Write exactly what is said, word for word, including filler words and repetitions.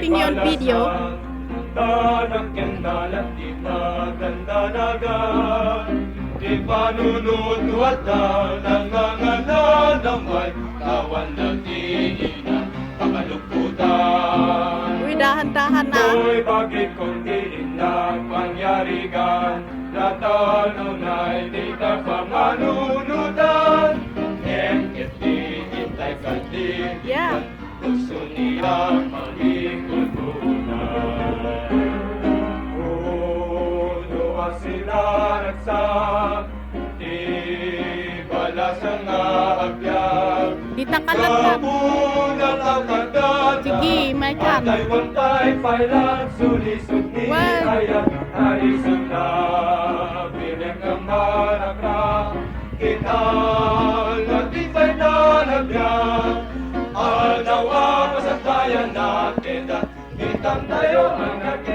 Continue on video. Tanang ken dalan ti nagandanagan. Ti panunutuat da nanganganan a may kawan na ti ina pakalukkutan. Uy, dahan-dahan na. Uy, bagik kong diin na pangyarigan. Natano na iti kapamanunutan. Ngem ket di itay kadi. Yeah. Gusto nila malikod ko na. Uno a sila nagsa-, ti balasang nga agbiag. Di ta kalat na. Kapunan ang agdan. Sige, may kan. Patay, wantay, pailan, sulisog ni Well. Ayat, arisog na. Bilang ang manakra. Kita nga di pay nalagyan, aldaw a pasantayan natin, itang tayo ang nagkita.